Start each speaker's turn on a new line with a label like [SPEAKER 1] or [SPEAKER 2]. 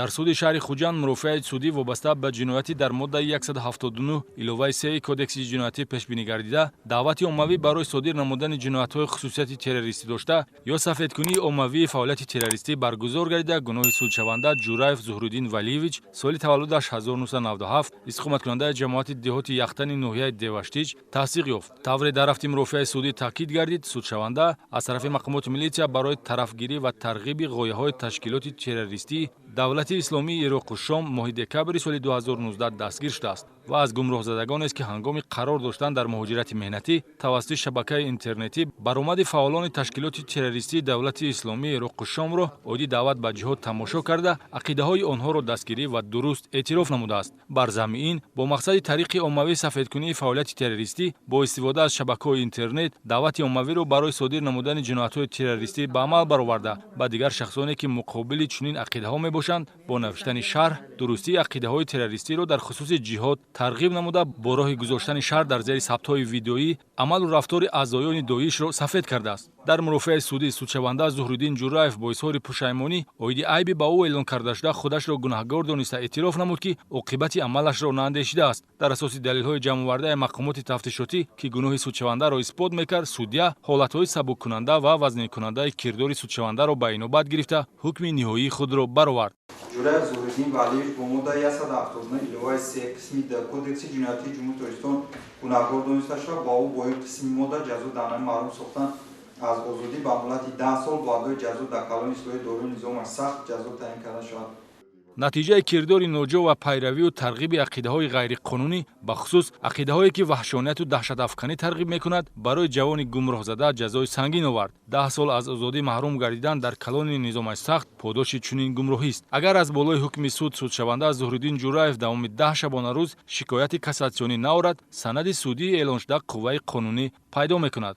[SPEAKER 1] Дар суди шаҳри Хуҷанд мурофиаи судӣ вобаста ба ҷинояти дар моддаи 179 иловаи 3 Кодекси ҷиноятӣ пешбинӣ гардида, даъвати оммавӣ барои содир намудани ҷиноятҳои хусусияти террористӣ дошта ё сафедкунии оммавии фаъолияти террористӣ баргузор гардида, гуноҳи судшаванда Ҷураев Зуҳриддин Валиевич, соли таваллудаш 1997, истиқоматкунандаи ҷамоати деҳоти Яхтани ноҳияи Деваштич, тасдиқ ёфт. Тавре дар рафти мурофиаи судӣ таъкид гардид, судшаванда аз тарафи мақомоти милитсия барои тарафгирӣ ва тарғиби ғояҳои ташкилоти террористӣ Давлати Исломии Ироқу Шом моҳи декабри соли 2019 дастгир шудааст ва аз гумроҳзадагонест, ки ҳангоми қарор доштан дар муҳоҷирати меҳнатӣ тавассути шабакаи интернетӣ баромади фаъолони ташкилоти террористии Давлати Исломии Ироқу Шомро оиди даъват ба ҷиҳод тамошо карда, ақидаҳои онҳоро дастгирӣ ва дуруст эътироф намудааст. Бар замми ин, бо мақсади тариқи оммавӣ сафедкунии фаъолияти террористӣ бо истифода аз шабакаҳои интернет даъвати оммавиро барои содир намудани ҷиноятҳои террористӣ ба амал бароварда, ба дигар шахсоне, ки муқобили чунин ақидаҳо мебошанд, бо навиштани шарҳ дурустии ақидаҳои террористиро дар хусуси ҷиҳод тарғиб намуда, бо роҳи гузоштани шарҳ дар зери сабтҳои видеоӣ амалу рафтори аъзоёни Доишро сафед кардааст. Дар мурофиаи судӣ судшаванда Зуҳриддин Ҷураев бо изҳори пушаймонӣ оиди айби ба ӯ эълон карда шуда худашро гунаҳгор дониста, эътироф намуд, ки оқибати амалашро наандешидааст. Дар асоси далелҳои ҷамъовардаи мақомоти тафтишотӣ, ки гуноҳи судшавандаро исбот мекард, судья ҳолатҳои сабуккунанда ва вазнинкунандаи кирдори судшавандаро ба инобат гирифта, ҳукми ниҳоии худро баровард.
[SPEAKER 2] Ҷураев Зуҳриддин Валиевич бо моддаи 179 иловаи 3 қисми д Кодекси ҷиноятии Ҷумҳурии Тоҷикистон гунаҳкор дониста шуда, ба ӯ бо ин қисми модда ҷазо дар маҳрум сохтан аз озодӣ ба муҳлати 10 сол бо адои ҷазо дар колонияи ислоҳии дорои низоми сахт ҷазо таъин карда шавад.
[SPEAKER 1] Натиҷаи кирдори ноҷо ва пайравию тарғиби ақидаҳои ғайриқонунӣ, бахусус ақидаҳое, ки ваҳшонияту даҳшатафканӣ тарғиб мекунад, барои ҷавони гумроҳзада ҷазои сангин овард. 10 сол аз озодӣ маҳрум гардидан дар колонияи низомаи сахт подоши чунин гумроҳист. Агар аз болои ҳукми суд судшаванда Зуҳриддин Ҷураев давоми 10 шабонарӯз шикояти кассатсионӣ наорад, санади судии эълоншуда қувваи қонунӣ пайдо мекунад.